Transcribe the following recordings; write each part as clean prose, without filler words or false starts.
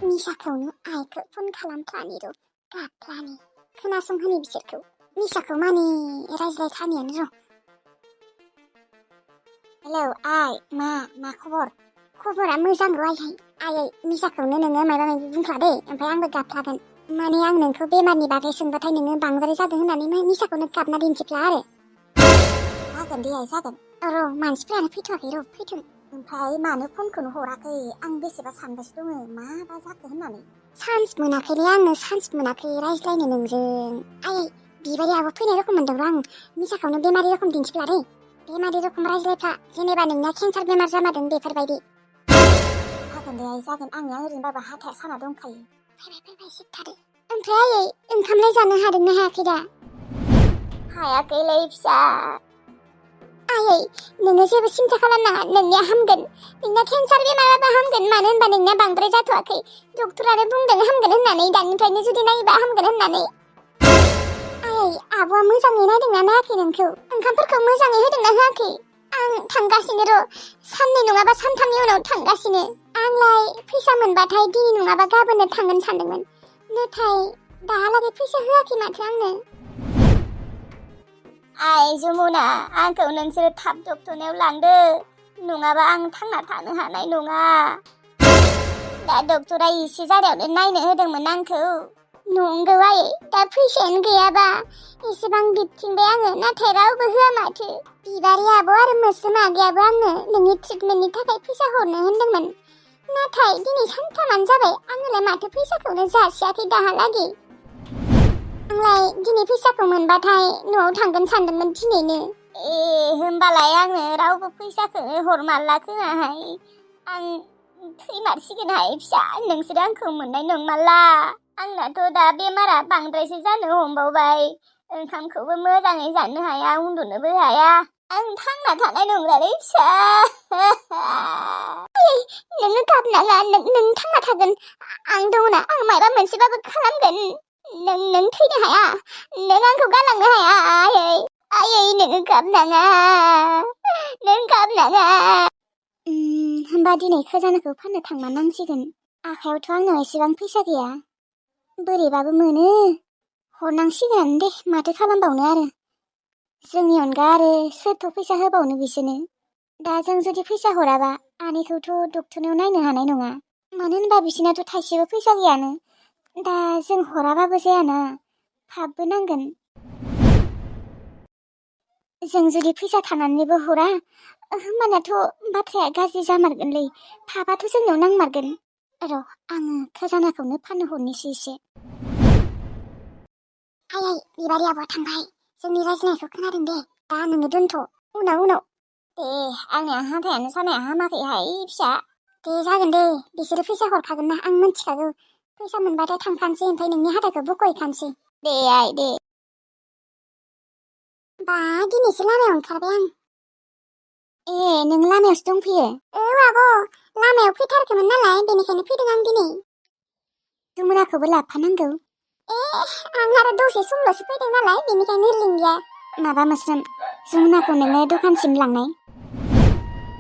मिसाखौनो आइखौ phone खालामफ्लानि र' गाबफ्लानि खोनासंहोनि बिसोरखौ मिसाखौ मानि रायज्लायखानियानो र'। हेलौ आइ मा खबर? खबरा मोजां र' आइयै मिसाखौनो नोङो माबा माबि बुंफ्ला दै ओमफ्राय आंबो गाबफ्लागोन। माने आं नोंखौ बेमारनि बागै सोंबाथाय नोङो बांद्राय जादों होननानै मिसाखौनो गाबना दिन्थिफ्ला आरो। जागोन दे आइ जागोन। र' मानसिफ्रानो फैथ'वाखै र' फैथों। ओमफ्राय मानो फनखौनो हराखै? आं बेसेबा सानगासिनो दङ माबा जाखो होननानै। चान्स मोनाखैलै आङो चान्स मोनाखै रायज्लायनो नोंजों। आइयै बिबारि आब' फैनाय रखम मोनदों र' आं मिसाखौनो बेमारि रखम दिन्थिफ्ला दै। बेमारि रखम रायज्लायफ्ला जेनेबा नोंना केन्सार बेमार जामारदों बेफोरबायदि। जागोन दे आइ जागोन आंनिया ओरैनोबाबो हाथाया साना दंखायो। फैबाय सिथारो। ओमफ्राय आइयै ओंखामलाय जानो हादोंना हायाखै दा? हायाखैलै फिसा। आइयै नोङो जेबो सिन्था खालामनाङा नोंनिया हामगोन। नोंना केन्सार बेमाराबो हामगोन मानो होनबा नोंना बांद्राय जाथ'वाखै। डक्टरानो बुंदों हामगोन होननानै दानिफ्रायनो जुदि नायोबा हामगोन होननानै। आइयै आब'आ मोजाङै नायदोंना नायाखै नोंखौ? ओंखामफोरखौ मोजाङै होदोंना होआखै? आं थांगासिनो र' साननै नङाबा सानथामनि उनाव थांगासिनो। आंलाय फैसा मोनबाथाय दिनै नङाबा गाबोननो थांगोन सानदोंमोन। नाथाय दाहालागै फैसा होआखै माथो आंनो। आइ जमुना आंखौ नोंसोरो थाब डक्टरनाव लांदो नङाबा आं थांना थानो हानाय नङा। दा डक्टरा एसे जानायावनो नायनो होदोंमोन आंखौ। नंगौ आइयै दा फैसायानो गैयाबा एसेबां बिबथिंबाय आङो नाथाय रावबो होआ माथो। बिबारि आब' आरो मोस्रोम आगैयाबो आंनो नोंनि ट्रिटमेन्टनि थाखाय फैसा हरनो होनदोंमोन। नाथाय दिनै सानथामानो जाबाय आङोलाय माथो फैसाखौनो जासियाखै दाहालागै। आंलाय दिनै फैसाखौ मोनबाथाय न'आव थांगोन सानदोंमोन दिनैनो। होमबालाय आंनो रावबो फैसाखौनो हरमारला खोमाहाय। आं थैमारसिगोनहाय फिसा नोंसोर आंखौ मोननाय नंमारला। आंनाथ' दा बेमारा बांद्रायसो जानो हमबावबाय। ओंखामखौबो मोजाङै जानो हाया उन्दुनोबो हाया। आं थांना थानाय नंलालै फिसा। नोङो गाबनाङा नों थांना थागोन। आं दङना आं माबा मोनसेबाबो खालामगोन। नों थैनो हाया। नों आंखौ गालांनो हाया आइयै नोङो गाबनाङा। नों गाबनाङा। होमबा दिनै खजानाखौ फाननो थांमारनांसिगोन। आखायावथ' आंनाव एसेबां फैसा गैया। बोरैबाबो मोनो हरनांसिगोन दे माथो खालामबावनो आरो। जोंनि अनगा आरो सोरथ' फैसा होबावनो बिसोरनो। दा जों जुदि फैसा हराबा आनैखौथ' डक्टरनाव नायनो हानाय नङा। मानो होनबा बिसोरनाथ' थाइसेबो फैसा गैयानो। दा जों हराबाबो जायाना फाबबो नांगोन। जों जुदि फैसा थानानैबो हरा होमबानाथ' बाथ्राया गाज्रि जामारगोनलै। फाबाथ' जोंनाव नांमारगोन। र' आङो खजानाखौनो फाननो हरनोसै एसे। आइयै बिबारि आब'आ थांबाय। जोंनि रायज्लायनायखौ खोनादों दे। दा नोङो दोनथ' उनाव दे आंनिया हाथायानो सानाया हामाखैहाय फिसा। दे जागोन दे बिसोरो फैसा हरखागोन ना आं मिथिखागौ। फैसा मोनबाथाय थांखानोसै ओमफ्राय नोंनि हाथायखौ बख'हैखानोसै। दे आइ दे। बा दिनैसो लामायाव ओंखारबाय आं। नों लामायावसो दंफैयो? औ आब' लामायाव फैथारखोमोन नालाय बेनिखायनो फैदों आं दिनै। जमुनाखौबो लाबोफानांगौ। आं आरो दसे समल'सो फैदों नालाय बेनिखायनो लिंलिया। माबा मोस्रोम जमुनाखौ नोङो दखानसिम लांनाय।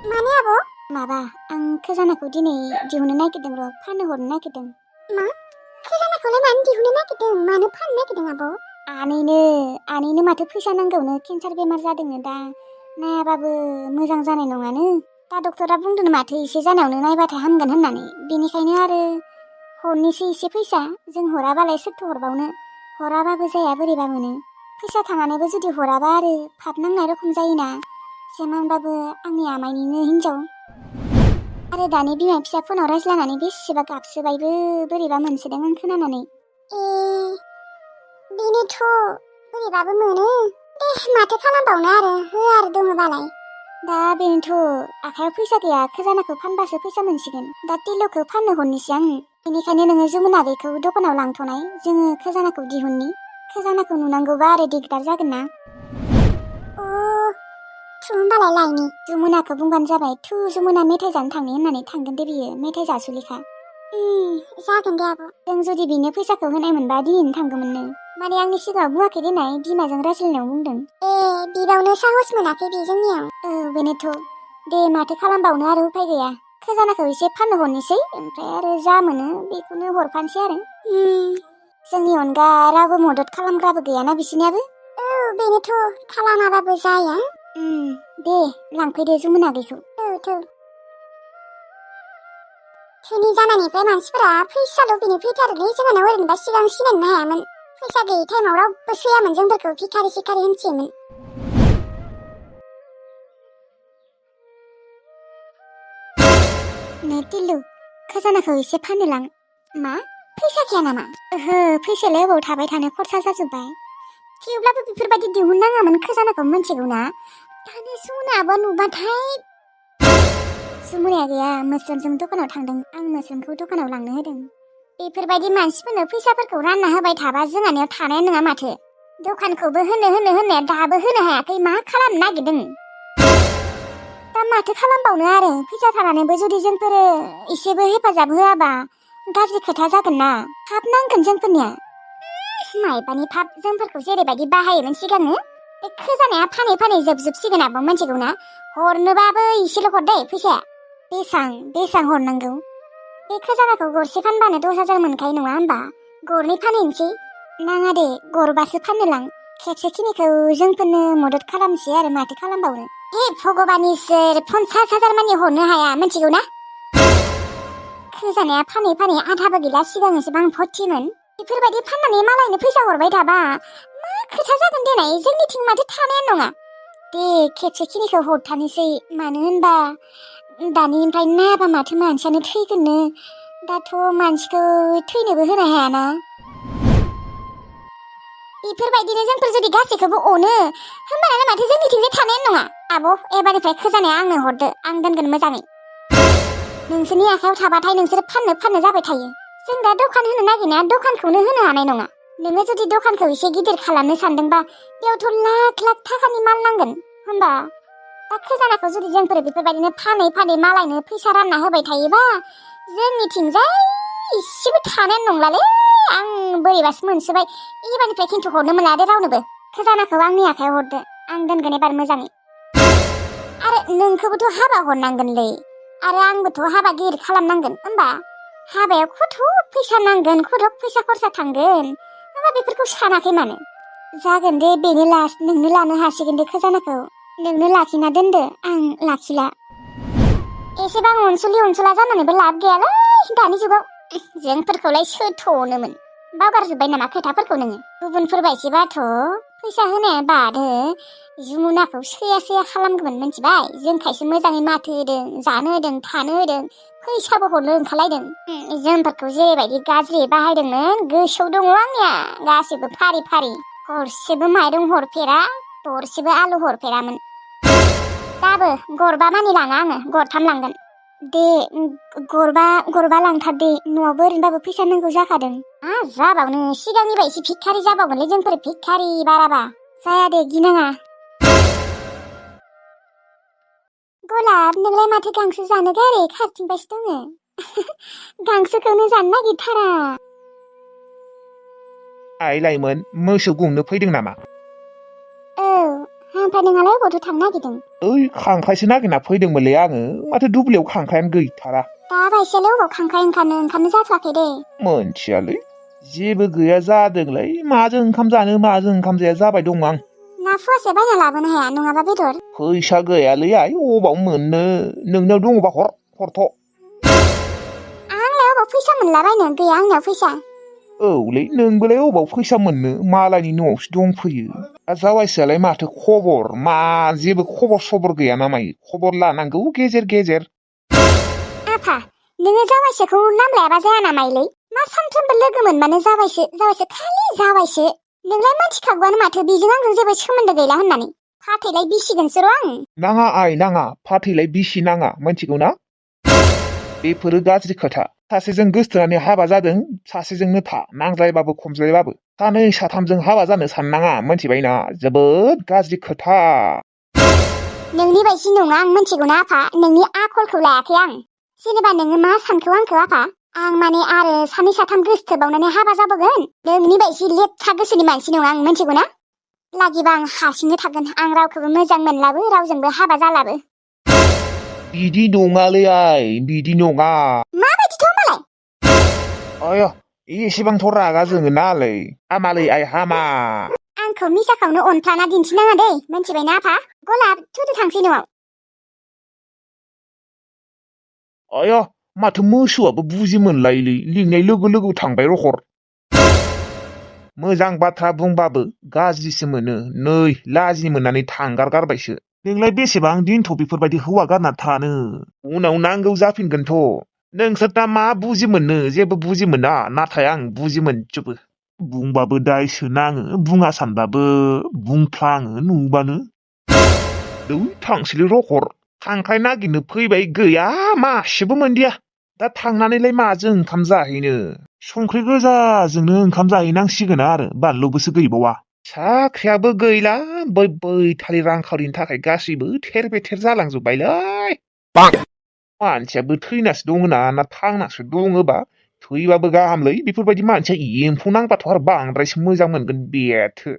माने आब'? माबा आं खजानाखौ दिनै दिहुननो नागिरदों र' फाननो हरनो नागिरदों। मा? खजानाखौलाय मानो दिहुननो नागिरदों? मानो फाननो नागिरदों आब'? आनैनो माथो फैसा नांगौनो केन्सार बेमार जादोंनो दा। नायाबाबो मोजां जानाय नङानो। दा डक्टरा बुंदों माथो एसे जानायावनो नायबाथाय हामगोन होननानै। बेनिखायनो आरो हरनोसै एसे फैसा। जों हराबालाय सोरथो हरबावनो। हराबाबो जाया बोरैबा मोनो। फैसा थानानैबो जुदि हराबा आरो फाब नांनाय रखम जायोना। जेमानबाबो आंनि आमाइनिनो हिनजाव। आरो दानि बिमा फिसा फनाव रायज्लायनानै बेसेबा गाबसोबायबो बोरैबा मोनसोदों आं खोनानानै। बेनोथ' बोरैबाबो मोनो। दे माथो खालामबावनो आरो हो आरो दङबालाय। दा बेनोथ' आखायाव फैसा गैया खजानाखौ फानबासो फैसा मोनसिगोन। दा टिल'खौ फाननो हरनोसै आङो। बेनिखायनो नोङो जमुना आगैखौ दखानाव लांथ'नाय जोङो खजानाखौ दिहुननि। खजानाखौ नुनांगौबा आरो दिगदार जागोन ना। होमबालाय लायनि। जमुनाखौ बुंबानो जाबाय थु जमुना मेथाइ जानो थांनो होननानै थांगोन दे बियो मेथाइ जासुलिखा। जागोन दे आब'। जों जुदि बिनो फैसाखौ होनाय मोनबा दिनैनो थांगौमोननो। माने आंनि सिगाङाव बुङाखै देनाय बिमाजों रायज्लायनायाव बुंदों। बिबावनो साहस मोनाखै बे जोंनियाव। बेनोथ' दे माथो खालामबावनो आरो उफाय गैया। खजानाखौ एसे फाननो हरनोसै ओमफ्राय आरो जा मोनो बेखौनो हरफानोसै आरो जोंनि अनगा रावबो मदद खालामग्राबो गैयाना बिसोरनियाबो औ बेनोथ' खालामाबाबो जाया दे लांफैदो जुमुना बेखौ औ धोनि जानायनिफ्राय मानसिफोरा फैसा लुबैनो फैथारोलै जोंहानाव ओरैनोबा सिगां सिनायनो हायामोन फैसा गैयि टाइमाव रावबो सोयामोन जोंफोरखौ भिखारि सिखारि होनथियोमोन नै टिल्लु खजानाखौ एसे फाननो लां मा फैसा गैया नामा ओहो फैसायालाय अबाव थाबाय थानो खरसा जाजोब्बाय थेवब्लाबो बेफोरबायदि दिहुननाङामोन खजानाखौ मिथिगौ ना दानो जुमुनाबा नुबाथाय जुमुनाया गैया मोस्रोमजों दखानाव थांदों आं मोस्रोमखौ दखानाव लांनो होदों बेफोरबायदि मानसिफोरनो फैसाफोरखौ रानना होबाय थाबा जोंहानियाव थानाय नङा माथो दखानखौबो होननाया दाबो होनो हायाखै मा खालामनो नागिरदों दा माथो खालामबावनो आरो फैसा थानानैबो जुदि जोंफोरो एसेबो हेफाजाब होआबा गाज्रि खोथा जागोन ना थाब नांगोन जोंफोरनिया माइबानि थाब जोंफोरखौ जेरैबायदि बाहायोमोन सिगाङो बे खजानाया फानै फानै जोबसिगोन आबो मिथिगौ ना हरनोबाबो एसेल' हर दे फैसाया बेसां हरनांगौ बे खजानाखौ गरसे फानबानो 10,000 मोनखायो नङा होमबा गरनै फानहैनोसै नाङा दे गरबासो फाननो लां खेबसेखिनिखौ जोंफोरनो मदद खालामसै आरो माथो खालामबावनो हे भगबान इसोर 50,000 मानि हरनो हाया मिथिगौ ना खजानाया फानै फानै आधाबो गैला सिगां एसेबां भर्तिमोन बेफोरबायदि फाननानै मालायनो फैसा हरबाय थाबा मा खोथा जागोन देनाय जोंनिथिं माथो थानायानो नङा दे खेबसेखिनिखौ हरथानोसै मानो होनबा दानिफ्राय नायाबा माथो मानसियानो थैगोननो दाथ' मानसिखौ थैनोबो होनो हायाना बेफोरबायदिनो जोंफोर जुदि गासैखौबो अनो होमबालाय माथो जोंनिथिंजाय थानायानो नङा आब' एबारनिफ्राय खजानाया आंनो हरदो आं दोनगोन मोजाङै नोंसोरनि आखायाव थाबाथाय नोंसोर फाननो जाबाय थायो जों दा दखान होनो नागिरनाया दखानखौनो होनो हानाय नङा नोङो जुदि दखानखौ एसे गिदिर खालामनो सानदोंबा बेयावथ' लाख लाख थाखानि माल नांगोन होमबा दा खजानाखौ जुदि जोंफोर बेफोरबायदिनो फानै फानै मालायनो फैसा रानना होबाय थायोबा जोंनिथिंजाय इसेबो थानायानो नंलालै आं बोरैबासो मोनसोबाय एबारनिफ्राय खिन्थु हरनो मोनला दे रावनोबो खजानाखौ आंनि आखायाव हरदो आं दोनगोन एबार मोजाङै आरो नोंखौबोथ' हाबा हरनांगोनलै आरो आंबोथ' हाबा गिदिर खालामनांगोन होमबा हाबायाव खथ' फैसा नांगोन खथ' फैसा खरसा थांगोन होमबा बेफोरखौ सानाखै मानो जागोन दे बेनो लास्ट नोंनो लानो हासिगोन दे खजानाखौ नोंनो लाखिना दोनदो आं लाखिला एसेबां अनसुला जानानैबो लाब गैयालै दानि जुगाव जोंफोरखौलाय सोथ'नोमोन बावगारजोब्बाय नामा खोथाफोरखौ नोङो गुबुनफोर बायदिबाथ' फैसा होनाया बादो जुमुनाखौ सैया खालामगौमोन मिथिबाय जोंखायसो मोजाङै माथो होदों जानो होदों थानो होदों फैसाबो हरनो ओंखारलायदों जोंफोरखौ जेरैबायदि गाज्रि बाहायदोंमोन गोसोआव दङ आंनिया गासिबो फारि फारि गरसेबो माइरं हरफेरा गरसेबो आलु हरफेरामोन दाबो गरबा मानि लाङा आङो गरथाम लांगोन दे गरबा लांथार दे न'आवबो ओरैनोबाबो फैसा नांगौ जाखादों जाबावनो सिगांनि बायदि भिखारि जाबावगोनलै जोंफोर भिखारि बाराबा जाया दे गिनाङा गलाब नोंलाय माथो गांसो जानो गारै खारथिंबायसो दङ गांसोखौनो जानो नागिरथारा आइ लाइमोन मोसौ गुमनो फैदों नामा औ ओमफ्राय नोंहालाय अबावथो थांनो नागिरदों ओइ खांख्रायसो नागिरना फैदोंमोनलै आङो माथो दुब्लियाव खांख्रायानो गैथारा दा बायसेयालाय अबाव खांख्राय ओंखारनो जाथ'वाखै दे मोनथियालै जेबो गैया जादोंलै माजों ओंखाम जानो माजों ओंखाम जाया जाबाय दं आं ना फुवासे बायना लाबोनो हाया नङाबा बेदर फैसा गैयालै आइ अबाव मोननो नोंनाव दङबा हरथ' आंलाय अबाव फैसा मोनलाबायनो गैया आंनियाव फैसा औलै नोंबोलाय अबाव फैसा मोननो मालायनि न'आवसो दंफैयो जावायसोआलाय माथो खबर मा जेबो खबर सबर गैया ना मायो खबर लानांगौ गेजेर गेजेर आफा नोङो जावायसोखौ नाम लायाबा जाया नामायलै मा सानफ्रोमबो लोगो मोनबानो जावायसो खालि जावायसो नोंलाय मिथिखागौआनो माथो बेजों आंजों जेबो सोमोन्दो गैला होननानै फाथैलाय बिसिगोनसो र' आं नाङा आइ नाङा फाथैलाय बिसि नाङा मिथिगौ ना बेफोरो गाज्रि खोथा सासेजों गोसथोनानै हाबा जादों सासेजोंनो था नांज्लायबाबो खमज्लायबाबो सानै साथामजों हाबा जानो साननाङा मिथिबायना जोबोद गाज्रि खोथा नोंनि बायदि नङा आं मिथिगौना आफा नोंनि आखलखौ लायाखै आं जेनेबा नोङो मा सानखौ आंखौ आफा आं माने आरो सानै साथाम गोसथोबावनानै हाबा जाबोगोन नोंनि बायदि लेथ्रा गोसोनि मानसि नङा आं मिथिगौना लागिबा आं हारसिंनो थागोन आं रावखौबो मोजां मोनलाबो रावजोंबो हाबा जालाबो बिदि नङालै आइ बिदि नङा माबायदिथ' मालाय अय एसेबांथ' रागा जोङो नालै हामालै आइ हामा आंखौ मिसाखौनो अनफ्लाना दिन्थिनाङा दै मोनथिबायना आफा गलाब थुदो थांसै न'आव अय माथो मोसौआबो बुजि मोनलायोलै लिंनाय लोगो लोगो थांबाय रखर मोजां बाथ्रा बुंबाबो गाज्रिसो मोनो नै लाजि मोननानै थांगारगारबायसो नोंलाय बेसेबां दिनथ' बेफोरबायदि हौवा गारना थानो उनाव नांगौ जाफिनगोनथ' नोंसोर दा मा बुजि मोननो जेबो बुजि मोना नाथाय आं बुजि मोनजोबो बुंबाबो दायसो नाङो बुङा सानबाबो बुंफ्लाङो नुबानो दौ थांसैलै रखर खांख्राइ नागिरनो फैबाय गैया मासेबो मोनदिया दा थांनानैलाय माजों ओंखाम जाहैनो संख्रि गोजाजोंनो ओंखाम जाहैनांसिगोन आरो बानलुबोसो गैबावा साख्रियाबो गैला बैथालि रांखावरिनि थाखाय गासैबो थेर बेथेर जालांजोब्बायलै मानसियाबो थैनासो दङना ना थांनासो दङबा थैबाबो गाहामलै बेफोरबायदि मानसिया एम्फौ नांबाथ' आरो बांद्रायसो मोजां मोनगोन बेथो